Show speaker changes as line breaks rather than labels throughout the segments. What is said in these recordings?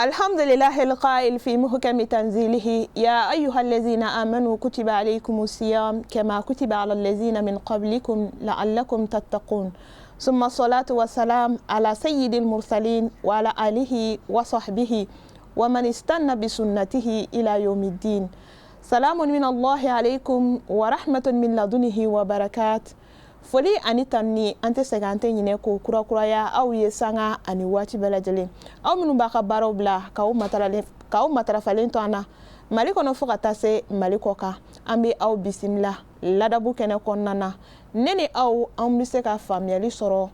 الحمد لله القائل في محكم تنزيله: يا أيها الذين آمنوا كتب عليكم الصيام كما كتب على الذين من قبلكم لعلكم تتقون. ثم الصلاة والسلام على سيد المرسلين وعلى آله وصحبه ومن استنى بسنته إلى يوم الدين. سلام من الله عليكم ورحمة من لدنه وبركات. Foli ani tanuni, an tɛ sɛgɛn, an tɛ ɲinɛ k'o kurakuraya aw ye sanga ani waati bɛɛ lajɛlen, aw minnu b'a ka baaraw bila k'aw matarafalen to an na Mali kɔnɔ fo ka taa se Mali kɔ kan. An bɛ aw bisimila ladabu kɛnɛ kɔnɔna na. Ne ni aw, an bɛ se ka faamuyali sɔrɔ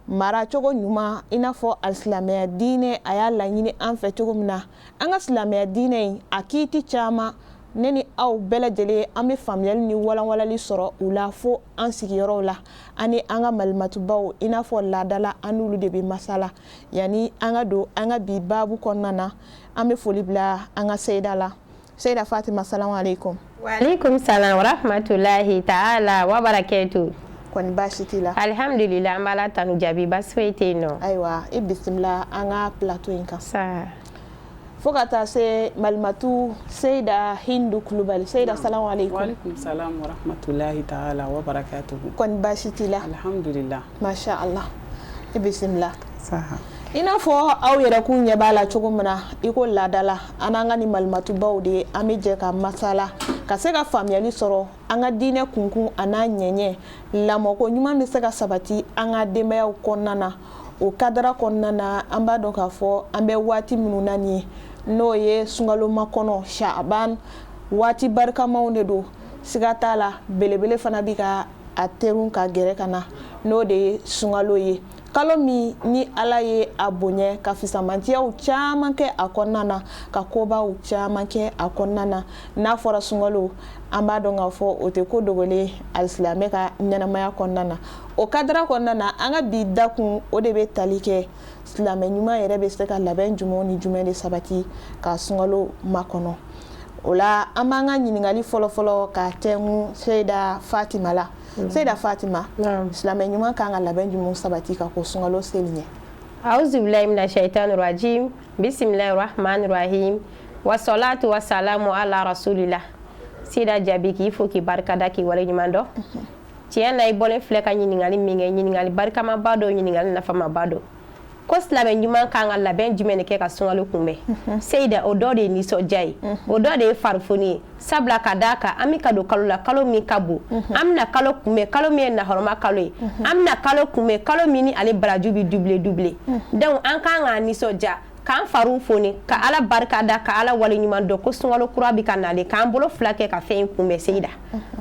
maracogo ɲuman, i n'a fɔ alisilamɛya diinɛ a y'a laɲini an fɛ cogo min na. An ka silamɛya diinɛ in, a kiiti caman, ne ni aw bɛɛ lajɛlen, an bɛ faamuyali ni walanwalali sɔrɔ u la fo an sigiyɔrɔw la. Ani an ka malimatubaw, i n'a fɔ laadala, an n'olu de bɛ masala. Yanni an ka don an ka bi baabu kɔnɔna na, an bɛ foli bila an ka seyida la. Seyida Fatima, salamu aleykum.
Waaleykum salam wa rahmatulahi taala wa barakatu.
Kɔni baasi t'i la?
Alihamudulila, an b'Ala tanu. Jaabi, baasi foyi tɛ yen nɔ.
Ayiwa, i bisimila an ka plateau in kan. Fo ka taa se malimatu Seyida Hindu Kulubali. Seyida, salamu aleykum.
Waaleykum salam wa rahmatulahi taala wa barakatuhu.
Kɔni baasi t'i la?
Alhamdulillah.
Masha Allah, i bisimila. I n'a fɔ aw yɛrɛ k'u ɲɛ b'a la cogo min na, i ko laadala, an n'an ka ni malimatubaw de ye, an bɛ jɛ ka masala ka se ka faamuyali sɔrɔ an ka diinɛ kunkun a n'a ɲɛɲɛ, lamɔko ɲuman bɛ se ka sabati an ka denbayaw kɔnɔna na. O kadara kɔnɔna na, an b'a dɔn k'a fɔ an bɛ waati minnu na nin ye, n'o ye sunkaloma kɔnɔ, Sha'ban, waati barikamaw de don, siga t'a la. Belebele fana bi ka a terun ka gɛrɛ ka na, n'o de ye sunkalo ye, kalo min ni Ala ye a bonya ka fisamantiyaw caman kɛ a kɔnɔna na, ka kobaw caman kɛ a kɔnɔna na. N'a fɔra sunkalo, an b'a dɔn k'a fɔ o tɛ ko dogolen alisilamɛ ka ɲɛnamaya kɔnɔna na. O kadara kɔnɔna na, an ka bi dakun, o de bɛ tali kɛ silamɛ ɲuman yɛrɛ bɛ se ka labɛn jumɛn ni jumɛn de sabati ka sunkalo makɔnɔ. O la, an b'an ka ɲininkali fɔlɔfɔlɔ ka tɛnku Seyida Fatima la. Seyida Fatima, silamɛ ɲuman kan ka labɛn jumɛn sabati ka ko sunkalo seli ɲɛ?
Auzubillahi mina shaitani rajim, bisimilahi rahmani rahim, wasalatu wasalamu ala rasulillah. Seyida Jaabi, k'i fo, k'i barikada, k'i waleɲuman dɔn. Tiɲɛ na, i bɔlen filɛ ka ɲininkali min kɛ, ɲininkali barikamaba dɔ, ɲininkali nafamaba dɔ, ko silamɛ ɲuman kan ka labɛn jumɛn de kɛ ka sunkalo kunbɛn. Seyida, o dɔ de ye nisɔndiya ye, o dɔ de ye farifoni ye, sabula ka d'a kan an bɛ ka don kalo la, kalo min ka bon. An bɛna kalo kunbɛn, kalo min ye nahɔrɔma kalo ye. An bɛna kalo kunbɛn, kalo min ni ale baraju bɛ double double. Donc an kan k'an nisɔndiya, k'an fariw foni, ka Ala barika da, ka Ala waleɲuman dɔn ko sunkalo kura bɛ ka nalen, k'an bolo fila kɛ ka fɛn in kunbɛn. Seyida,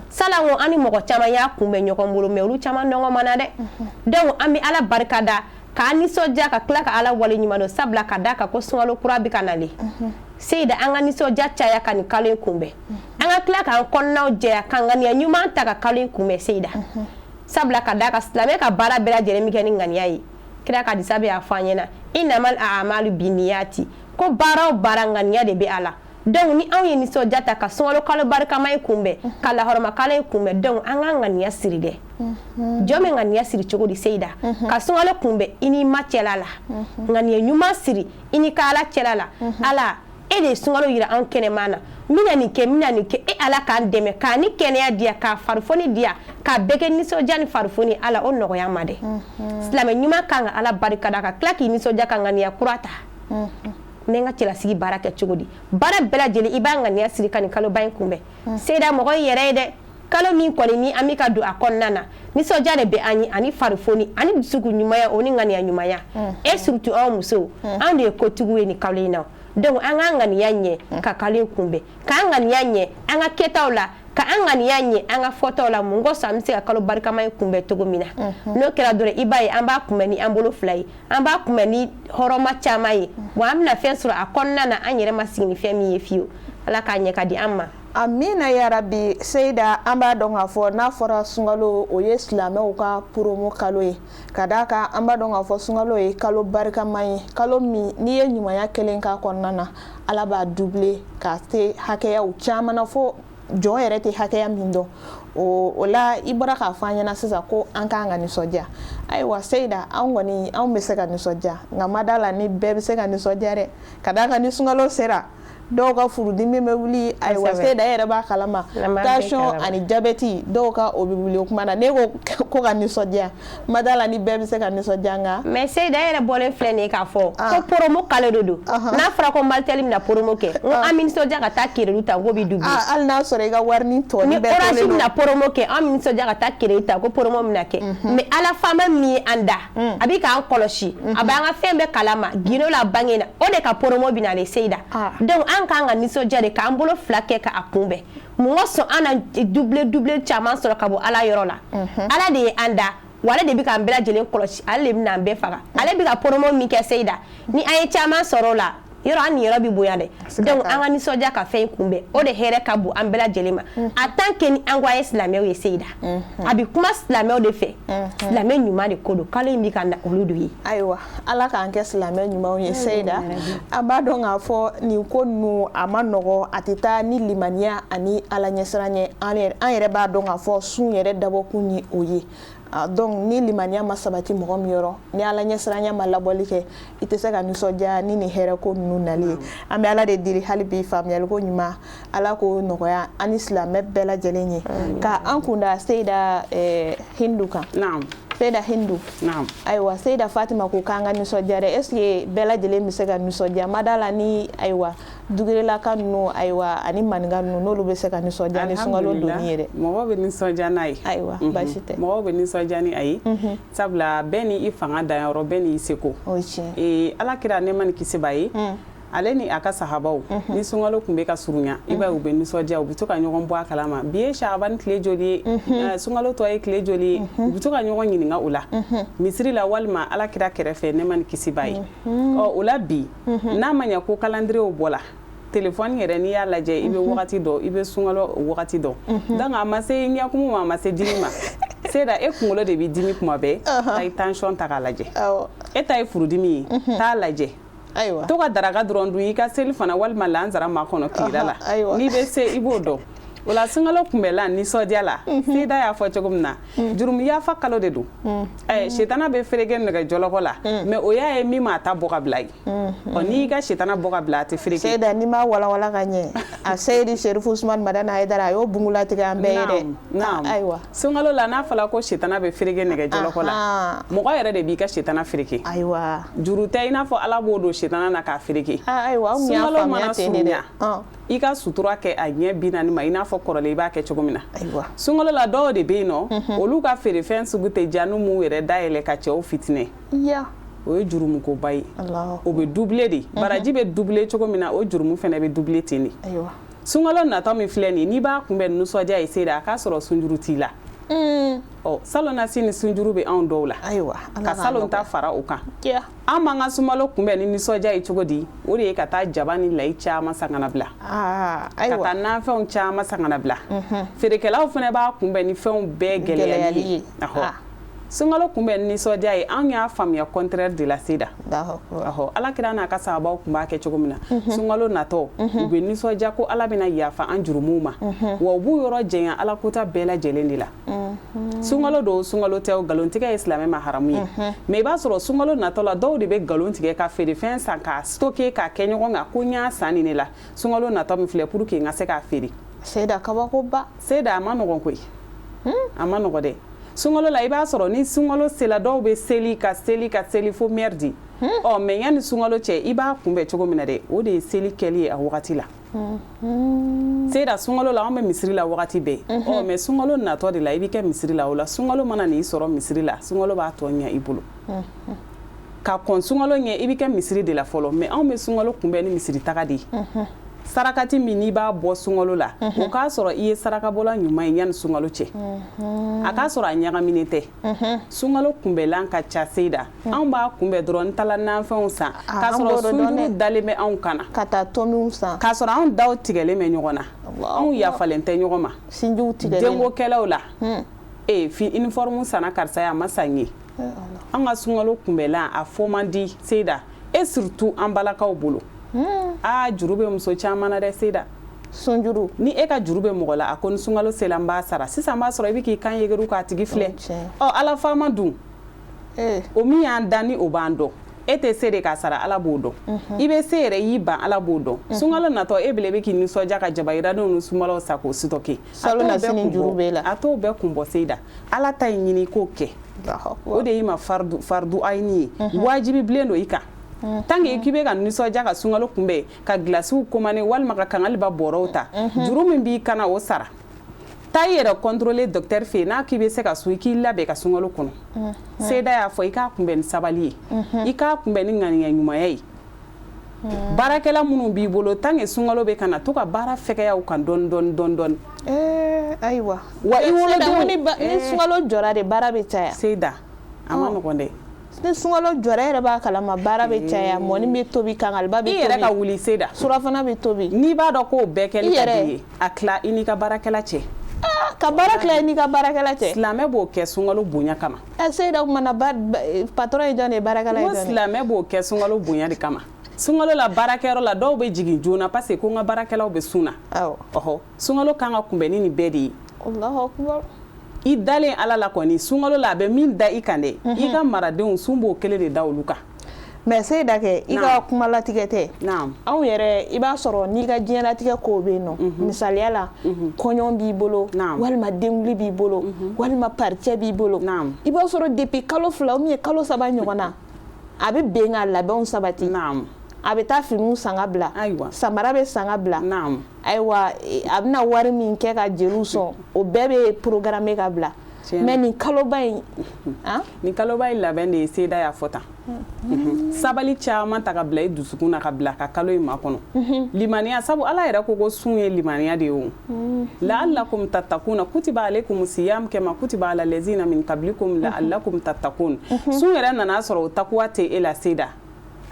salanko an ni mɔgɔ caman y'a kunbɛn ɲɔgɔn bolo, mais olu caman nɔgɔ mana dɛ. Donc an bɛ Ala barika da, k'an nisɔndiya, ka tila ka Ala waleɲuman dɔn, sabula ka d'a kan ko sunkalo kura bɛ ka nalen. Seyida, an ka nisɔndiya caya ka nin kalo in kunbɛn, an ka tila k'an kɔnɔnaw jɛya, ka ŋaniya ɲuman ta ka kalo in kunbɛn. Seyida, sabula ka d'a kan silamɛ ka baara bɛɛ lajɛlen bɛ kɛ ni ŋaniya ye. Kira ka hadisa bɛ y'a fɔ an ɲɛna: innamal a'malu binniyati, ko baara o baara, ŋaniya de bɛ a la. Donc ni anw ye nisɔndiya ta ka sunkalo kalo barikama in kunbɛn, ka lahɔrɔma kalo in kunbɛn, donc an ka ŋaniya siri dɛ. Jɔn bɛ ŋaniya siri cogo di? Seyida, ka sunkalo kunbɛn, i n'i ma cɛla la, ŋaniya ɲuman siri i ni ka Ala cɛla la. Ala, e de ye sunkalo yira anw kɛnɛma na, n bɛna nin kɛ, n bɛna nin kɛ. E Ala, k'an dɛmɛ, k'a ni kɛnɛya diya, k'a farifoni diya, k'a bɛɛ kɛ nisɔndiya ni farifoni. Ala, o nɔgɔya ma dɛ. Silamɛ ɲuman kan ka Ala barika da, ka tila k'i nisɔndiya, ka ŋaniya kura ta. N bɛ n ka cɛlasigi baara kɛ cogo di? Baara bɛɛ lajɛlen, i b'a ŋaniya siri ka nin kaloba in kunbɛn. Seyida, mɔgɔ i yɛrɛ ye dɛ. Kalo min kɔni ni an bɛ ka don a kɔnɔna na, nisɔndiya de bɛ an ye, ani farifoni, ani dusukun ɲumanya, o ni ŋaniya ɲumanya. Et surtout anw musow, anw de ye kotigiw ye nin kalo in na. Donc an k'an ŋaniya ɲɛ ka kalo in kunbɛn, k'an ŋaniya ɲɛ an ka kɛtaw la, ka an ŋaniya ɲɛ an ka fɔtaw la. Mun kosɔn? An bɛ se ka kalo barikama in kunbɛn cogo min na, n'o kɛra dɔrɔn, i b'a ye an b'a kunbɛn ni an bolo fila ye, an b'a kunbɛn ni hɔrɔma caman ye, wa an bɛna fɛn sɔrɔ a kɔnɔna na an yɛrɛ ma sigi ni fɛn min ye fiyewu. Ala k'a ɲɛ ka di an ma.
Amina yarabi. Seyida, an b'a dɔn k'a fɔ n'a fɔra sunkalo, o ye silamɛw ka promo kalo ye, ka d'a kan an b'a dɔn k'a fɔ sunkalo ye kalo barikama ye, kalo min n'i ye ɲumanya kelen k'a kɔnɔna na, Ala b'a doubler ka se hakɛyaw caman na, fo jɔn yɛrɛ tɛ hakɛya min dɔn. O la, i bɔra k'a fɔ an ɲɛna sisan ko an k'an ka nisɔndiya. Ayiwa Seyida, anw kɔni anw bɛ se ka nisɔndiya, nka ma da la ni bɛɛ bɛ se ka nisɔndiya dɛ, ka d'a kan ni sunkalo sera, dɔw ka furudimi bɛ wuli. Ayiwa Seyida, e yɛrɛ b'a kalama, tension ani diabète, dɔw ka o bɛ wuli. O kuma na, ne ko ka nisɔndiya, ma da la ni bɛɛ bɛ se ka nisɔndiya, nka
mais Seyida, e yɛrɛ bɔlen filɛ nin ye k'a fɔ ko promo kalo de don. N'a fɔra ko Malitel bɛna promo kɛ, n ko an bɛ nisɔndiya ka taa crédit ta k'o bɛ doublé.
Hali n'a sɔrɔ i ka wari ni tɔ
ni bɛɛ Orange bɛna promo kɛ, an bɛ nisɔndiya ka taa crédit ta ko promo bɛna kɛ. Mais Ala faama min ye an da, a bɛ k'an kɔlɔsi, a b'an ka fɛn bɛɛ kalama, gindo la, bange na, o de ka promo bɛ nalen Seyida. Donc an k'an ka nisɔndiya de k'an bolo fila kɛ k'a kunbɛn. Mun ka sɔn an na doublé doublé caman sɔrɔ ka bɔ Ala yɔrɔ la? Ala de ye an da wa, ale de bɛ k'an bɛɛ lajɛlen kɔlɔsi, ale de bɛ n'an bɛɛ faga. Ale bɛ ka promo min kɛ Seyida, ni an ye caman sɔrɔ o la, yɔrɔ an niyɔrɔ bɛ bonya dɛ. Donc an ka nisɔndiya ka fɛn kunbɛn, o de hɛrɛ ka bon an bɛɛ lajɛlen ma. En tant que ni an ko an ye silamɛw ye, Seyida, a bɛ kuma silamɛw de fɛ, silamɛ ɲuman de ko don, kalo in bɛ ka na olu de ye.
Ayiwa, Ala k'an kɛ silamɛ ɲumanw ye. Seyida, an b'a dɔn k'a fɔ nin ko ninnu a ma nɔgɔ, a tɛ taa ni limaniya ani Ala ɲɛsiran ye. An yɛrɛ b'a dɔn k'a fɔ sun yɛrɛ dabɔkun ye o ye. Donc ni limaniya ma sabati mɔgɔ min yɔrɔ, ni Ala ɲɛsiranya ma labɔli kɛ, i tɛ se ka nisɔndiya ni nin hɛrɛ ko ninnu nali ye. An bɛ Ala de deli hali bi, faamuyaliko ɲuman, Ala k'o nɔgɔya an ni silamɛ bɛɛ lajɛlen ye. Ka an kunda Seyida Hindu kan. Seyida Hindu. Ayiwa Seyida Fatima ko k'an ka nisɔndiya dɛ. Est ce que bɛɛ lajɛlen bɛ se ka nisɔndiya? Ma da la ni ayiwa dugurelaka ninnu, ayiwa ani maninka ninnu, n'olu bɛ se ka nisɔndiya ni sunkalo donni ye dɛ.
Mɔgɔw bɛ nisɔndiya n'a ye.
Ayiwa, baasi tɛ.
Mɔgɔw bɛ nisɔndiya ni a ye, sabula bɛɛ ni i fanga danyɔrɔ, bɛɛ n'i seko.
O ye tiɲɛ.
Ala kira, nɛɛma ni kisi b'a ye, ale ni a ka sahabaw, ni sunkalo tun bɛ ka surunya, i b'a ye u bɛ nisɔndiya, u bɛ to ka ɲɔgɔn bɔ a kalama: bi ye Shabani tile joli ye? Sunkalo tɔ ye tile joli ye? U bɛ to ka ɲɔgɔn ɲininka o la misiri la walima Ala kira kɛrɛfɛ, nɛɛma ni kisi b'a ye. Ɔ o la bi, n'a ma ɲɛ ko calendrier bɔla, téléphone yɛrɛ, n'i y'a lajɛ, i bɛ wagati dɔn, i bɛ sunkalo wagati dɔn. Donc a ma se ɲɛkumu ma, a ma se dimi ma. Seyida, e kunkolo de bɛ dimi kuma bɛɛ, taa i tension ta k'a lajɛ. E ta ye furudimi ye, taa lajɛ.
Ayiwa.
To ka daraka dɔrɔn dun, i ka seli fana walima lansara makɔnɔ tile la, n'i bɛ se, i b'o dɔn. O la sunkalo kunbɛla nisɔndiya la, Seyida y'a fɔ cogo min na, jurumu yafa kalo de don. Sitana bɛ fereke nɛgɛ jɔlɔkɔ la, mais o y'a ye min m'a ta bɔ ka bila ye. Ɔ n'i y'i ka sitana bɔ ka bila, a tɛ fereke.
Seyida, n'i m'a walawala ka ɲɛ, a Seyidi Serifu Usumani Madani Hayidara, a y'o bungulatigɛ an bɛɛ ye dɛ. Ayiwa.
Sunkalo la, n'a fɔra ko sitana bɛ fereke nɛgɛ jɔlɔkɔ la, mɔgɔ yɛrɛ de b'i ka sitana fereke.
Ayiwa.
Juru tɛ i n'a fɔ Ala b'o don sitana na k'a fereke.
Ayiwa, anw y'a faamuya ten de dɛ.
I ka sutura kɛ a ɲɛ 40 ma, i n'a fɔ kɔrɔlen i b'a kɛ cogo min na. Sunkalo la, dɔw de bɛ yen nɔ, olu ka feerefɛn sugu tɛ diya n'u m'u yɛrɛ dayɛlɛ ka cɛw fitinɛ. O ye jurumukoba ye. O bɛ doubler de, baraji bɛ doubler cogo min na, o jurumu fana bɛ doubler ten de. Sunkalo natɔ min filɛ nin ye, n'i b'a kunbɛn nisɔndiya ye Seyida, a k'a sɔrɔ sunjuru t'i la. Ɔ salonnasi ni sunjuru bɛ anw dɔw la.
Ayiwa.
Ka salon ta fara o kan. An b'an ka sunkalo kunbɛn ni nisɔndiya ye cogo di? O de ye ka taa jaba ni layi caman san ka na bila, ka taa nafɛnw caman san ka na bila. Feerekɛlaw fana b'a kunbɛn ni fɛnw bɛɛ gɛlɛyali ye. Sunkalo kunbɛn nisɔndiya ye, anw y'a faamuya contraire de la Seyida. Ala kira n'a ka sahabaw tun b'a kɛ cogo min na, sunkalo natɔ u bɛ nisɔndiya ko Ala bɛna yafa an jurumuw ma, wa u b'u yɔrɔ janya Ala kota bɛɛ lajɛlen de la. Sunkalo don, sunkalo tɛ, nkalontigɛ ye silamɛ ma haramu ye. Mais i b'a sɔrɔ sunkalo natɔ la, dɔw de bɛ nkalon tigɛ ka feerefɛn san k'a stocker, k'a kɛ ɲɔgɔn kan ko n y'a san nin de la sunkalo natɔ min filɛ, pour que n ka se k'a feere.
Seyida, kabakoba.
Seyida, a ma nɔgɔn koyi, a ma nɔgɔn dɛ. Sunkalo la, i b'a sɔrɔ ni sunkalo sela, dɔw bɛ seli ka seli ka seli fo mardi. Ɔ mais yanni sunkalo cɛ, i b'a kunbɛn cogo min na dɛ, o de ye seli kɛli ye a wagati la. Seyida, sunkalo la, anw bɛ misiri la wagati bɛɛ. Ɔ mais sunkalo natɔ de la, i bɛ kɛ misiri la. O la sunkalo mana n'i sɔrɔ misiri la, sunkalo b'a tɔ ɲɛ i bolo. Ka kɔn sunkalo ɲɛ, i bɛ kɛ misiri de la fɔlɔ. Mais anw bɛ sunkalo kunbɛn ni misiri taga de ye. Sarakati min n'i b'a bɔ sunkalo la, o k'a sɔrɔ i ye sarakabɔla ɲuman ye yanni sunkalo cɛ, a k'a sɔrɔ a ɲagaminen tɛ. Sunkalo kunbɛlan ka ca Seyida. Anw b'a kunbɛn dɔrɔn, n taara nafɛnw san, k'a sɔrɔ sunjuru dalen bɛ anw kan na,
ka taa tomiw san,
k'a sɔrɔ anw daw tigɛlen bɛ ɲɔgɔn na, anw yafalen tɛ ɲɔgɔn ma,
sinjiw tigɛlen
denkokɛlaw la. Fi uniforme sanna karisa ye, a ma san ye. An ka sunkalo kunbɛlan a fɔ man di Seyida, et surtout an balakaw bolo. Aa, juru bɛ muso caman na dɛ Seyida.
Sunjuru.
Ni e ka juru bɛ mɔgɔ la, a ko ni sunkalo sera n b'a sara, sisan b'a sɔrɔ i bɛ k'i kan yegeru k'a tigi filɛ. Ɔ Ala faama dun, O min y'an dan ni o b'an dɔn, e tɛ se de k'a sara, Ala b'o dɔn. I bɛ se yɛrɛ, y'i ban, Ala b'o dɔn. Sunkalo natɔ, e bele bɛ k'i nisɔndiya ka jabayiradenw ni sunbalaw san k'o stocké. A t'o bɛɛ kun bɔ. Seyida, Ala ta in ɲini, k'o kɛ, o de y'i ma fardu ayini ye, wajibi bilen don i kan. Tant que k'i bɛ ka nisɔndiya ka sunkalo kunbɛn, ka gilasiw commandé walima ka kangaliba bɔrɔw ta, juru min b'i kan na, o sara. Taa i yɛrɛ contrôler docteur fɛ yen. N'a k'i bɛ se ka sun, i k'i labɛn ka sunkalo kɔnɔ. Seyida y'a fɔ, i k'a kunbɛn ni sabali ye, i k'a kunbɛn ni ŋaniya ɲumanya ye. Baarakɛla minnu b'i bolo, tant que sunkalo bɛ ka na, to ka baara fɛgɛya u kan dɔɔni dɔɔni dɔɔni dɔɔni.
Ayiwa.
Wa i wolodenw
ni sunkalo jɔra de, baara bɛ caya.
Seyida, a ma nɔgɔn dɛ.
Ni sunkalo jɔra, e yɛrɛ b'a kalama, baara bɛ caya, mɔni bɛ tobi, kangaliba bɛ tobi.
I yɛrɛ ka wuli, Seyida.
Surafana bɛ tobi.
N'i b'a dɔn k'o bɛɛ kɛli ka di i ye, a tila i n'i ka baarakɛla cɛ.
Ka baara tila i n'i ka baarakɛla cɛ.
Silamɛ b'o kɛ sunkalo bonya kama.
Seyida, o tuma na patron ye jɔn de ye, baarakɛla ye jɔn ye?
Silamɛ b'o kɛ sunkalo bonya de kama. Sunkalo la, baarakɛyɔrɔ la, dɔw bɛ jigin joona parce que ko n ka baarakɛlaw bɛ sun na. Ɔhɔ, sunkalo kan ka kunbɛn ni nin bɛɛ de ye.
Allahu akbar.
I dalen Ala la kɔni, sunkalo la, a bɛ min da i kan dɛ, i ka maradenw, sun b'o kelen de da olu kan.
Mais Seyida, kɛ i ka kuma latigɛ tɛ. Anw yɛrɛ, i b'a sɔrɔ n'i ka diɲɛlatigɛ kow bɛ yen nɔ, misaliya la, kɔɲɔ b'i bolo, walima denwuli b'i bolo, walima paricɛ b'i bolo, i b'a sɔrɔ depuis kalo 2 ou bien kalo 3 ɲɔgɔn na, a bɛ bɛn ka labɛnw sabati. A bɛ taa finiw san ka bila, samara bɛ san ka bila. Ayiwa, a bɛna wari min kɛ ka jeliw sɔn, o bɛɛ bɛ programme ka bila. Mais nin kaloba in,
nin kaloba in labɛn de ye. Seyida y'a fɔ tan, sabali caman ta ka bila i dusukun na, ka bila ka kalo in makɔnɔ, limaniya. Sabu Ala yɛrɛ ko ko sun ye limaniya de ye. O la'allakum tattakuna, kutiba alaykum siyam kama kutiba ala lazina min qablikum la'allakum tattakun. Sun yɛrɛ nana sɔrɔ o takuwa tɛ e la, Seyida.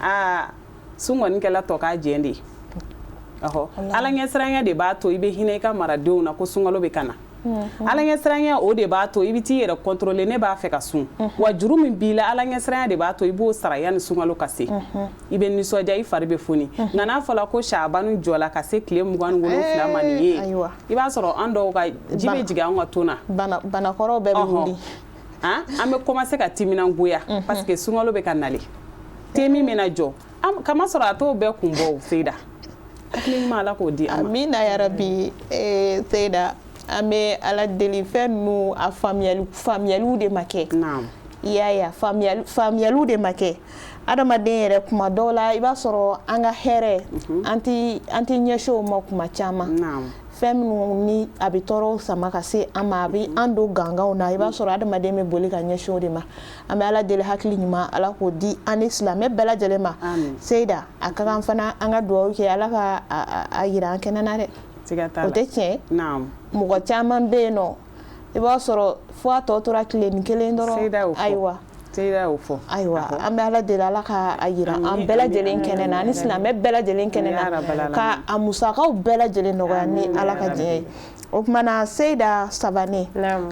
Aa, sun kɔni kɛla tɔ k'a jɛn de ye. Ɔhɔ, Ala ɲɛsiranya de b'a to i bɛ hinɛ i ka maradenw na ko sunkalo bɛ ka na. Ala ɲɛsiranya, o de b'a to i bɛ t'i yɛrɛ contrôler, ne b'a fɛ ka sun. Wa juru min b'i la, Ala ɲɛsiranya de b'a to i b'o sara yanni sunkalo ka se. I bɛ nisɔndiya, i fari bɛ foni. Nka n'a fɔra ko Shabanu jɔla ka se tile 27 ma nin ye, i b'a sɔrɔ an dɔw ka ji bɛ jigin an ka ton na.
Banakɔrɔw bɛɛ bɛ wuli.
An bɛ commencer ka timinangoya parce que sunkalo bɛ ka nalen. Te min bɛna jɔ, kama sɔrɔ a t'o bɛɛ kun bɔ. Seyida, hakili ɲuman, Ala k'o di an
ma. Amina yarabi. Seyida, an bɛ Ala deli, fɛn ninnu a faamuyaliw de ma kɛ. I y'a ye, faamuyaliw de ma kɛ. Adamaden yɛrɛ, kuma dɔw la, i b'a sɔrɔ an ka hɛrɛ, an tɛ ɲɛsin o ma kuma caman. Fɛn minnu ni a bɛ tɔɔrɔw sama ka se an ma, a bɛ an don ganganw na, i b'a sɔrɔ adamaden bɛ boli ka ɲɛsin o de ma. An bɛ Ala deli, hakili ɲuman, Ala k'o di an ni silamɛ bɛɛ lajɛlen ma. Seyida, a ka kan fana an ka dugawu kɛ, Ala ka a yira an kɛnɛ na dɛ. O tɛ tiɲɛ. Mɔgɔ caman bɛ yen nɔ, i b'a sɔrɔ fo a tɔ tora tile ni kelen dɔrɔn. Ayiwa, ayiwa, an bɛ Ala deli, Ala ka a yira an bɛɛ lajɛlen kɛnɛ na, ani silamɛ bɛɛ lajɛlen kɛnɛ na, ka a musakaw bɛɛ lajɛlen nɔgɔya ni Ala ka diɲɛ ye. O tuma na, Seyida Sabane,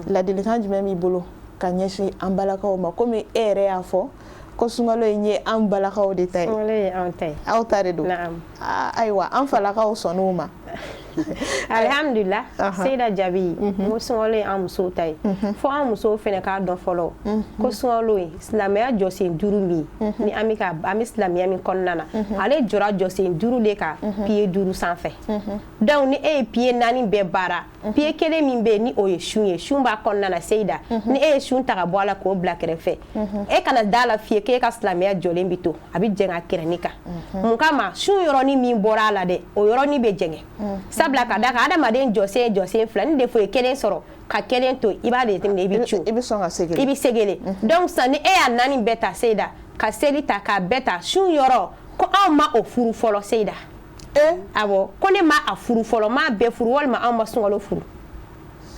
ladilikan jumɛn b'i bolo ka ɲɛsin an balakaw ma? Komi e yɛrɛ y'a fɔ ko sunkalo in ye an balakaw de ta ye.
Sunkalo ye anw ta ye.
Aw ta de don. Ayiwa, an falakaw sɔnn'o ma.
Alhamdulillah. Seyida Jabi, n ko sunkalo ye an musow ta ye. Fo an musow fana k'a dɔn fɔlɔ ko sunkalo ye silamɛya jɔsen 5 min ni an bɛ ka an bɛ silamɛya min kɔnɔna na, ale jɔra jɔsen 5 de kan, pied 5 sanfɛ. Donc ni e ye pied 4 bɛɛ baara, pied kelen min bɛ yen ni o ye sun ye, sun b'a kɔnɔna na. Seyida, ni e ye sun ta ka bɔ a la k'o bila kɛrɛfɛ, e kana da la fiye k'e ka silamɛya jɔlen bɛ to, a bɛ jɛngɛ a kɛrɛnin kan. Mun kama? Sun yɔrɔnin min bɔra a la dɛ, o yɔrɔnin bɛ jɛngɛ. Sabula ka d'a kan, adamaden jɔsen ye jɔsen 2, ni defo ye kelen sɔrɔ ka kelen to, i b'a jateminɛ, i bɛ cun,
i bɛ sɔn ka segin,
i bɛ segele. Donc sisan, ni e y'a 4 bɛɛ ta, Seyida, ka seli ta k'a bɛɛ ta, sun yɔrɔ ko anw ma o furu fɔlɔ, Seyida. Awɔ, ko ne ma a furu fɔlɔ, m'a bɛɛ furu, walima anw ma sunkalo furu.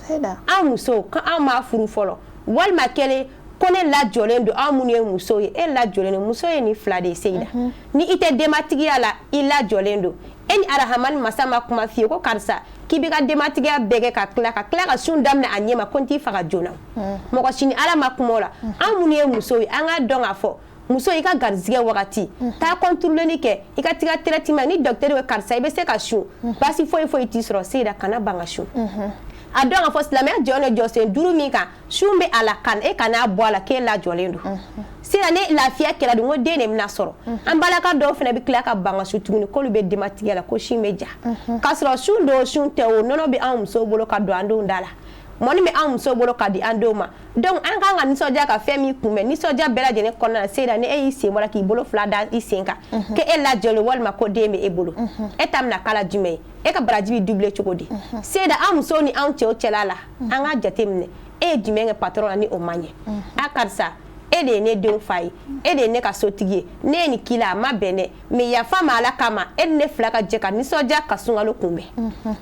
An musow, ko anw ma furu fɔlɔ, walima kelen ko ne lajɔlen don. Anw minnu ye musow ye, e lajɔlen don. Muso ye nin 2 de ye, Seyida. Ni i tɛ denbatigiya la, i lajɔlen don. E ni Arahamani masa ma kuma f'i ye ko karisa, k'i b'i ka denbatigiya bɛɛ kɛ ka tila ka sun daminɛ a ɲɛ ma, ko n t'i faga joona. Mɔgɔ si ni Ala ma kuma o la. An minnu ye musow ye, an k'a dɔn k'a fɔ muso, i ka garizigɛ wagati, taa contrôler kɛ, i ka t'i ka traitement. Ni docteur bɛ karisa, i bɛ se ka sun, baasi foyi foyi t'i sɔrɔ. Seyida, kana ban ka sun. A dɔn k'a fɔ silamɛya jɔlen don jɔsen duuru min kan, sun bɛ a la, kan e kan'a bɔ a la k'e lajɔlen don. Sisan ni lafiya kɛra dun, ko den de bɛna sɔrɔ. An balaka dɔw fana bɛ tila ka ban ka sun tuguni, k'olu bɛ denbatigɛ la, ko sin bɛ ja, k'a sɔrɔ sun don, sun tɛ o, nɔnɔ bɛ anw musow bolo ka don an denw da la, mɔni bɛ anw musow bolo ka di an denw ma. Donc an kan ka nisɔndiya ka fɛn min kunbɛn, nisɔndiya bɛɛ lajɛlen kɔnɔna na, Seyida, ni e y'i sen bɔra k'i bolo fila da i sen kan ko e lajɔlen walima ko den bɛ e bolo, e ta bɛna k'a la jumɛn ye? E ka baraji bɛ doubler cogo di? Seyida, an musow ni anw cɛw cɛla la, an k'a jateminɛ, e ye jumɛn kɛ patron la ni o ma ɲɛ? A karisa, e de ye ne denw fa ye, e de ye ne ka sotigi ye, ne ye nin k'i la, a ma bɛn dɛ, mais yafa ma Ala kama. E ni ne fila ka jɛ ka nisɔndiya ka sunkalo kunbɛn.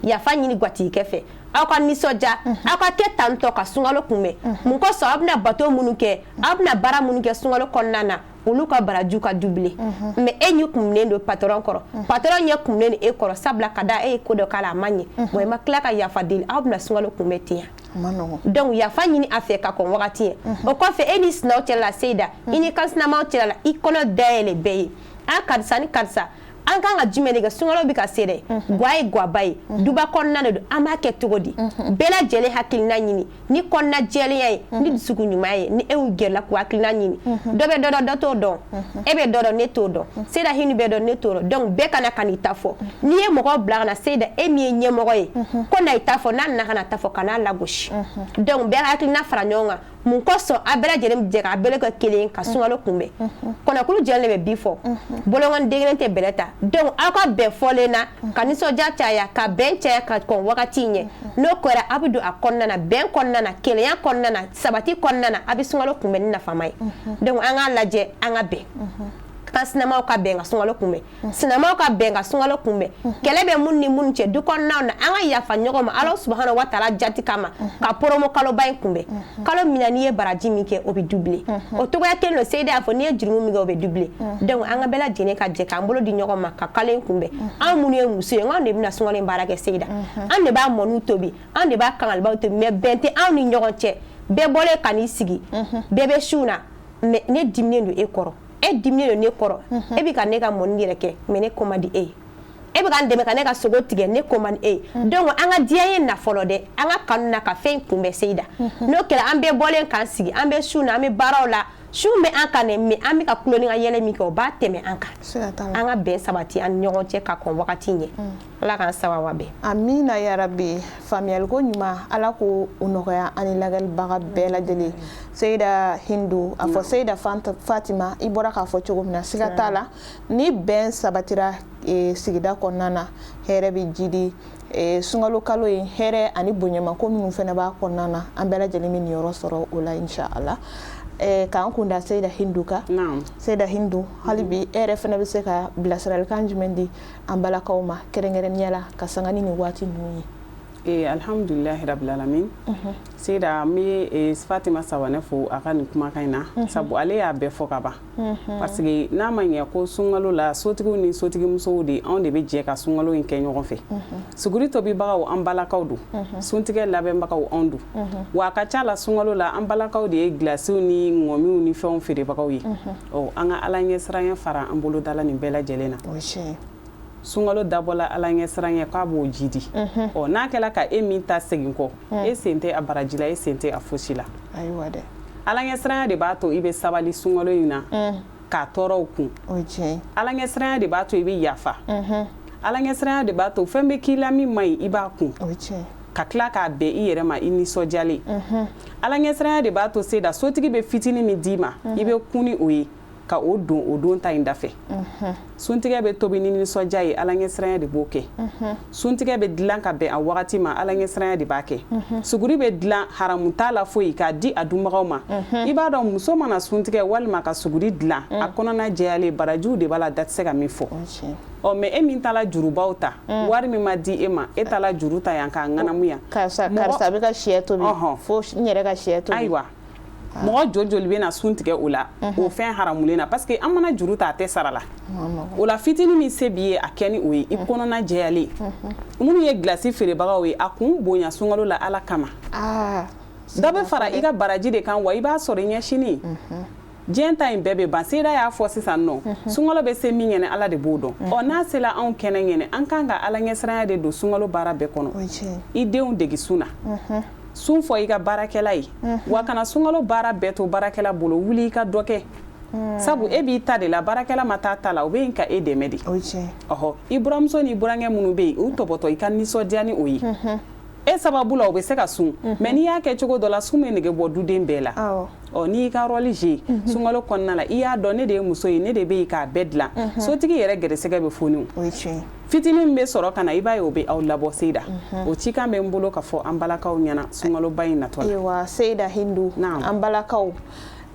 Yafa ɲini gwatigikɛ fɛ, aw ka nisɔndiya, aw ka kɛ tantɔ ka sunkalo kunbɛn. Mun kosɔn? Aw bɛna bato minnu kɛ, aw bɛna baara minnu kɛ sunkalo kɔnɔna na, olu ka barajiw ka doubler. Mais e ɲɛ kumunen don patron kɔrɔ, patron ɲɛ kumunen don e kɔrɔ, sabula ka da e ye ko dɔ k'a la, a ma ɲɛ wa, i ma tila ka yafa deli, aw bɛna sunkalo kunbɛn ten. Donc yafa ɲini a fɛ ka kɔn wagati ye. O kɔfɛ, e ni sinaw cɛla la, Seyida, i ni kansinamaw cɛla la, i kɔnɔ dayɛlɛ bɛɛ ye. An karisa ni karisa, an kan ka jumɛn de kɛ? Sunkalo bɛ ka se dɛ, gwa ye gwaba ye, duba kɔnɔna de don, an b'a kɛ cogo di? Bɛɛ lajɛlen hakilina ɲini ni kɔnɔna jɛlenya ye, ni dusukun ɲuman ye. Ni e y'u gɛrɛla k'u hakilina ɲini, dɔ bɛ dɔ dɔn, dɔ t'o dɔn, e bɛ dɔ dɔn, ne t'o dɔn, Seyida Hindu bɛ dɔn, ne t'o dɔn. Donc bɛɛ ka na ka n'i ta fɔ. N'i ye mɔgɔ bila ka na, Seyida, e min ye ɲɛmɔgɔ ye, ko na i ta fɔ, n'a nana ka na ta fɔ, ka n'a lagosi. Donc bɛɛ hakilina fara ɲɔgɔn kan. Mun kosɔn? A bɛɛ lajɛlen bɛ jɛ k'a bɛɛ kɛ kelen ka sunkalo kunbɛn. Kɔnɔkulu jɛlen de bɛ bi fɔ, bolonkɔni den kelen tɛ bɛlɛ ta. Donc aw ka bɛn fɔlen na ka nisɔndiya caya, ka bɛn caya ka kɔn wagati ɲɛ. N'o kɛra, a bɛ don a kɔnɔna na, bɛn kɔnɔna na, kelenya kɔnɔna na, sabati kɔnɔna na, a bɛ sunkalo kunbɛn ni nafama ye. Donc an k'a lajɛ, an ka bɛn, kan sinamaw ka bɛn ka sunkalo kunbɛn, sinamaw ka bɛn ka sunkalo kunbɛn. Kɛlɛ bɛ minnu ni minnu cɛ du kɔnɔnaw na, an ka yafa ɲɔgɔn ma Ala subahana wa taala jati kama, ka poromo kaloba in kunbɛn. Kalo min na, n'i ye baraji min kɛ, o bɛ doubler. O togoya kelen don, Seyida y'a fɔ, n'i ye jurumu min kɛ, o bɛ doubler. Donc an ka bɛɛ lajɛlen ka jɛ k'an bolo di ɲɔgɔn ma ka kalo in kunbɛn. Anw minnu ye muso ye, anw de bɛna sunkalo in baara kɛ, Seyida, anw de b'a mɔniw tobi, anw de b'a kangalibaw tobi, mais bɛn tɛ anw ni ɲɔgɔn cɛ. Bɛɛ bɔlen ka n'i sigi, bɛɛ bɛ sun na, mais ne diminen don e kɔrɔ, e diminen don ne kɔrɔ. E bɛ ka ne ka mɔni yɛrɛ kɛ, mais ne ko man di e ye. E bɛ ka n dɛmɛ ka ne ka sogo tigɛ, ne ko man di e ye. Donc an ka diya ye na fɔlɔ dɛ, an ka kanu na ka fɛn kunbɛn, Seyida. N'o kɛra, an bɛɛ bɔlen k'an sigi, an bɛ sun na, an bɛ baaraw la, sun bɛ an kan dɛ, mais an bɛ ka kulo ni ka yɛlɛ min kɛ, o b'a tɛmɛ an kan. An ka bɛn sabati an ni ɲɔgɔn cɛ ka kɔn wagati ɲɛ. Ala k'an sababa bɛn.
Amina yarabi. Faamuyaliko ɲuman, Ala k'o nɔgɔya ani lajɛlibaga bɛɛ lajɛlen. Seyida Hindu, a fɔ Seyida Fatima, i bɔra k'a fɔ cogo min na, siga t'a la, ni bɛn sabatira sigida kɔnɔna na, hɛrɛ bɛ jidi. Sunkalo kalo in, hɛrɛ ani bonyamako minnu fana b'a kɔnɔna na, an bɛɛ lajɛlen bɛ niyɔrɔ sɔrɔ o la, insha Allah. K'an kun da Seyida Hindu kan. Seyida Hindu, hali bi e yɛrɛ fana bɛ se ka bilasiralikan jumɛn di an balakaw ma, kɛrɛnkɛrɛnnenya la ka sanga ni nin waati ninnu ye?
Alhamdulilahi rabbil alamin. Seyida, n bɛ Fatima Sawanɛ fo a ka nin kumakan in na, sabu ale y'a bɛɛ fɔ ka ban, parce que n'a ma ɲɛ ko sunkalo la, sotigiw ni sotigimusow de, anw de bɛ jɛ ka sunkalo in kɛ ɲɔgɔn fɛ. Suguri tobibagaw, an balakaw don, suntigɛ labɛnbagaw, anw don. Wa a ka ca la, sunkalo la, an balakaw de ye gilasiw ni ŋɔmiw ni fɛnw feerebagaw ye. Ɔ, an ka Ala ɲɛsiranya fara an boloda la nin bɛɛ lajɛlen na. Sunkalo dabɔla Ala ɲɛsiranya k'a b'o jidi. Ɔ, n'a kɛla ka e min ta segin kɔ, e sen tɛ a baraji la, e sen tɛ a fosi la.
Ayiwa dɛ.
Ala ɲɛsiranya de b'a to i bɛ sabali sunkalo in na k'a tɔɔrɔw kun. Ala ɲɛsiranya de b'a to i bɛ yafa. Ala ɲɛsiranya de b'a to fɛn bɛ k'i la min man ɲi, i b'a kun ka tila k'a bɛn i yɛrɛ ma, i nisɔndiyalen. Ala ɲɛsiranya de b'a to, Seyida, sotigi bɛ fitinin min d'i ma, i bɛ kun ni o ye ka o don o don ta in dafɛ. Suntigɛ bɛ tobi ni nisɔndiya ye, Ala ɲɛsiranya de b'o kɛ. Suntigɛ bɛ dilan ka bɛn a wagati ma, Ala ɲɛsiranya de b'a kɛ. Suguri bɛ dilan, haramu t'a la foyi, k'a di a dunbagaw ma. I b'a dɔn, muso mana suntigɛ walima ka suguri dilan a kɔnɔna jɛyalen, barajiw de b'a la, da tɛ se ka min fɔ. Ɔ, mais e min taala jurubaw ta, wari min ma di e ma, e taala juru ta yan k'a ŋanamu yan.
Karisa bɛ ka sɛ tobi, fo n yɛrɛ ka sɛ tobi.
Ayiwa, mɔgɔ joli joli bɛ na sun tigɛ o la, o fɛn haramulen na? Parce que an mana juru ta, a tɛ sara la. O la, fitinin min se b'i ye, a kɛ ni o ye, i kɔnɔna jɛyalen. Minnu ye gilasi feerebagaw ye, a kun bonya sunkalo la Ala kama. Dɔ bɛ fara i ka baraji de kan, wa i b'a sɔrɔ i ɲɛ sini. Diɲɛ ta in bɛɛ bɛ ban. Seyida y'a fɔ sisan nɔ, sunkalo bɛ se min ɲɛnɛ, Ala de b'o dɔn. Ɔ, n'a sera anw kɛnɛ ɲɛnɛ, an kan ka Ala ɲɛsiranya de don sunkalo baara bɛɛ kɔnɔ. I denw degi sun na, sun fɔ i ka baarakɛla ye, wa kana sunkalo baara bɛɛ to baarakɛla bolo. Wuli i ka dɔ kɛ, sabu e b'i ta de la, baarakɛla ma taa ta la, o bɛ yen ka e dɛmɛ de. Ɔhɔ, i buramuso ni burankɛ minnu bɛ yen, u tɔbɔtɔ, i ka nisɔndiya ni o ye. E sababu la, o bɛ se ka sun. Mais n'i y'a kɛ cogo dɔ la, sun bɛ nege bɔ duden bɛɛ la. Ɔ, n'i y'i ka rôle jouer sunkalo kɔnɔna la, i y'a dɔn ne de ye muso ye, ne de bɛ yen k'a bɛɛ dilan, sotigi yɛrɛ gɛrɛsɛgɛ bɛ foni. Fitinin min bɛ sɔrɔ ka na, i b'a ye o bɛ aw labɔ. Seyida, o cikan bɛ n bolo ka fɔ an balakaw ɲɛna sunkaloba in natɔ la.
Ayiwa, Seyida Hindu, an balakaw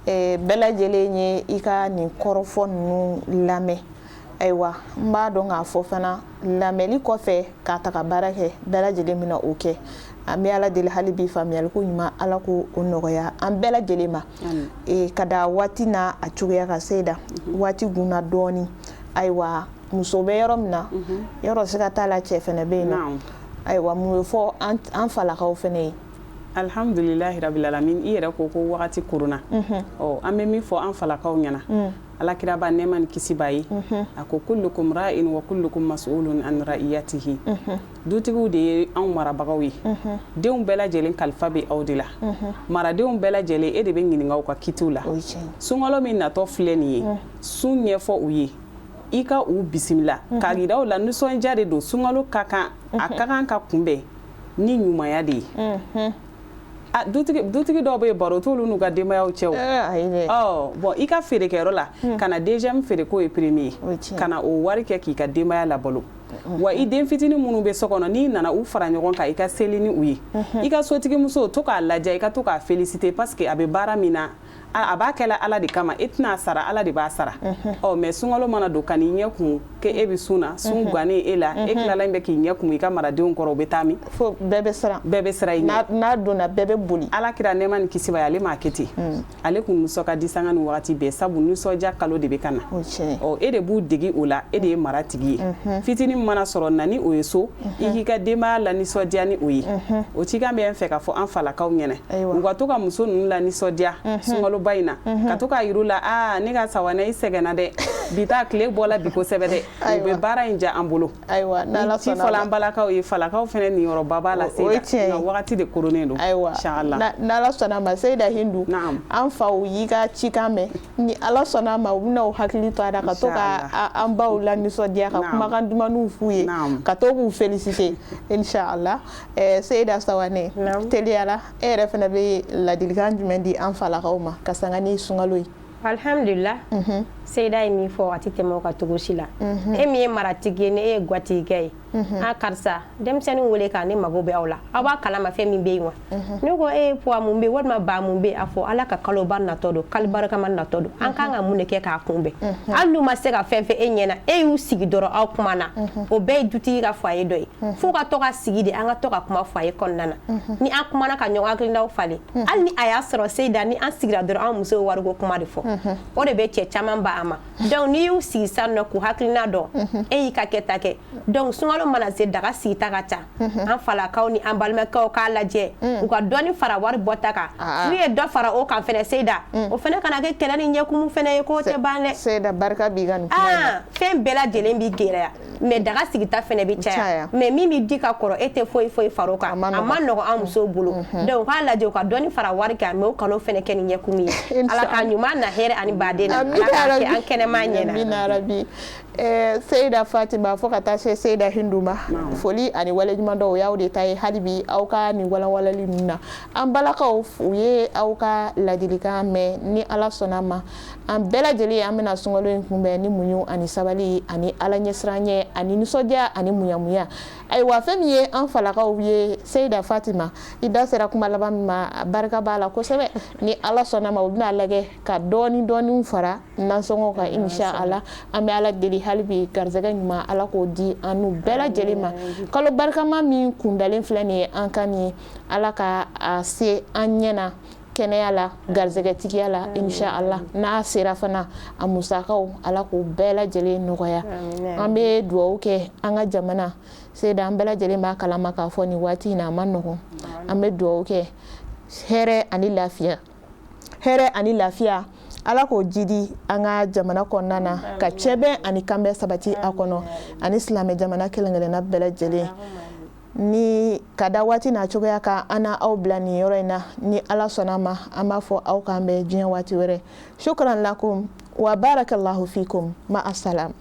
bɛɛ lajɛlen ye i ka nin kɔrɔfɔ ninnu lamɛn. Ayiwa, n b'a dɔn k'a fɔ fana, lamɛnli kɔfɛ k'a ta ka baara kɛ, bɛɛ lajɛlen bɛna o kɛ. An bɛ Ala deli hali bi, faamuyaliko ɲuman, Ala ko o nɔgɔya an bɛɛ lajɛlen ma. Ka da waati n'a a cogoya ka, Seyida, waati gunna dɔɔni. Ayiwa, muso bɛ yɔrɔ min na, yɔrɔ siga t'a la, cɛ fɛnɛ bɛ yen nɔ. Ayiwa, mun bɛ fɔ an falakaw fɛnɛ ye?
Alhamdulilahi rabil alamin. I yɛrɛ ko ko wagati koronna. Ɔ, an bɛ min fɔ an falakaw ɲɛna, Alakiraba, nɛɛma ni kisi b'a ye, a ko: kullukum ra'in wa kullukum mas'ulun an ra'iyatihi. Dutigiw de ye anw marabagaw ye. Denw bɛɛ lajɛlen kalifa bɛ aw de la. Maradenw bɛɛ lajɛlen, e de bɛ ɲininka u ka kitiw la. Sunkalo min natɔ filɛ nin ye, sun ɲɛfɔ u ye, i ka u bisimila k'a yira u la nisɔndiya de don. Sunkalo ka kan, a ka kan ka kunbɛn ni ɲumanya de ye. Dutigi dɔw bɛ yen, baro t'olu n'u ka denbayaw cɛ. O bon, i ka feerekɛyɔrɔ la, ka na deuxième feere k'o ye premier ye, ka na o wari kɛ k'i ka denbaya labalo. Wa i den fitinin minnu bɛ so kɔnɔ, n'i nana u fara ɲɔgɔn kan, i ka seli ni u ye. I ka sotigimuso, to k'a lajɛ, i ka to k'a féliciter, parce que a bɛ baara min na, a b'a kɛla Ala de kama. E tɛna sara, Ala de b'a sara. Ɔ, mais sunkalo mana don, ka n'i ɲɛ kun k'e bɛ sun na, sun gannen e la, e tilala bɛ k'i ɲɛ kun i ka maradenw kɔrɔ, u bɛ taa min?
Fo bɛɛ bɛ siran.
Bɛɛ bɛ siran i ɲɛ.
N'a donna, bɛɛ bɛ boli.
Ala kira, nɛɛma ni kisi b'a ye, ale m'a kɛ ten. Ale kun nisɔn ka di sanga ni wagati bɛɛ, sabu nisɔndiya kalo de bɛ ka na. Ɔ, e de b'u degi o la, e de ye mara tigi ye. Fitinin min mana sɔrɔ, na ni o ye so, i k'i ka denbaya la nisɔndiya ni o ye. O cikan bɛ n fɛ ka fɔ an falakaw ɲɛna, u ka to ka muso ninnu la nisɔndiya sunkaloba in na, ka to k'a yir'u la: aa, ne ka sawanɛ, i sɛgɛnna dɛ, bi taa tile bɔla bi kosɛbɛ dɛ. U bɛ baara in diya an bolo.
Ayiwa, n'Ala
ci fɔla an balakaw ye, falakaw fɛnɛ niyɔrɔba b'a la. Seyida, nka wagati de koronnen don.
Ayiwa, n'Ala sɔnna ma, Seyida Hindu, an faw y'i ka cikan mɛn. Ni Ala sɔnna ma, u bɛna u hakili to a la ka to ka an baw la nisɔndiya, ka kumakan dumanw f'u ye, ka to k'u féliciter, inshallah. Seyida Sawane, teliyala, e yɛrɛ fana bɛ ladilikan jumɛn di an falakaw ma ka sanga ni sunkalo ye?
Alhamdulillah, Seyida ye min fɔ, a tɛ tɛmɛ o kan cogo si la. E min ye maratigi ye, ni e ye gwatigikɛ ye, a karisa, denmisɛnninw wele ka ne mago bɛ aw la, aw b'a kalama fɛn min bɛ yen wa? Ne ko e puwa, mun bɛ yen? Walima ba, mun bɛ yen? A fɔ Ala ka kaloba natɔ don, kalo barikama natɔ don, an kan ka mun de kɛ k'a kunbɛn? Hali n'u ma se ka fɛn fɛn e ɲɛna, e y'u sigi dɔrɔn, aw kuma na, o bɛɛ ye dutigi ka foyer dɔ ye. F'u ka to ka sigi de, an ka to ka kuma foyer kɔnɔna na. Ni an kumana ka ɲɔgɔn hakilinaw falen, hali ni a y'a sɔrɔ, Seyida, ni an sigira dɔrɔn, an muso ye wariko kuma de fɔ, o de bɛ cɛ caman ba a ma. Donc n'i y'u sigi sisan nɔ k'u hakilina dɔn, e y'i ka kɛta kɛ. Donc sunkalo mana se, daga sigita ka ca. An falakaw ni an balimakɛw k'a lajɛ, u ka dɔɔni fara wari bɔta kan. N'u ye dɔ fara o kan fɛnɛ, Seyida, o fɛnɛ kana kɛ kɛlɛ ni ɲɛkumu fɛnɛ ye, k'o tɛ ban dɛ.
Seyida, barika b'i ka nin kuma in na.
Fɛn bɛɛ lajɛlen bi gɛlɛya, mais daga sigita fɛnɛ bi caya, mais min bi di ka kɔrɔ, e tɛ foyi foyi far'o kan, a ma nɔgɔ an musow bolo. Donc u k'a lajɛ, u ka dɔɔni fara wari kan, mais u kan'o fɛnɛ kɛ ni ɲɛkumu ye. Ala k'a ɲuman na hɛrɛ ani baden na, Ala k'a kɛ an kɛnɛma ɲɛna.
Amina rabi. Seyida Fatima, fo ka taa se Seyida Hindu ma, foli ani waleɲuman dɔw y'aw de ta ye hali bi aw ka nin walanwalali ninnu na. An balakaw, u ye aw ka ladilikan mɛn. Ni Ala sɔnna ma, an bɛɛ lajɛlen, an bɛna sunkalo in kunbɛn ni muɲu ani sabali ani Ala ɲɛsiranɲɛ ani nisɔndiya ani muɲamuɲa. Ayiwa, fɛn min ye an falakaw ye, Seyida Fatima, i da sera kuma laban min ma, barika b'a la kosɛbɛ. Ni Ala sɔnna ma, u bɛna lajɛ ka dɔɔni dɔɔni fara nasɔngɔ kan, insha Allah. An bɛ Ala deli hali bi, garisɛgɛ ɲuman, Ala k'o di an n'u bɛɛ lajɛlen ma. Kalo barikama min kundalen filɛ nin ye an kan nin ye, Ala ka a se an ɲɛ na kɛnɛya la, garisɛgɛtigiya la, insha Allah. N'a sera fana, a musakaw, Ala k'o bɛɛ lajɛlen nɔgɔya. An bɛ dugawu kɛ an ka jamana. Seyida, an bɛɛ lajɛlen b'a kalama k'a fɔ nin waati in na, a ma nɔgɔn. An bɛ dugawu kɛ hɛrɛ ani lafiya, hɛrɛ ani lafiya. Ala k'o jidi an ka jamana kɔnɔna na, ka cɛbɛn ani kanbɛn sabati a kɔnɔ, ani silamɛ jamana kelen-kelenna bɛɛ lajɛlen. Ni ka da waati n'a cogoya kan, an na aw bila nin yɔrɔ in na. Ni Ala sɔnna ma, an b'a fɔ aw k'an bɛn diɲɛ waati wɛrɛ. Shukran lakum wa barakallahu fikum, ma asalam.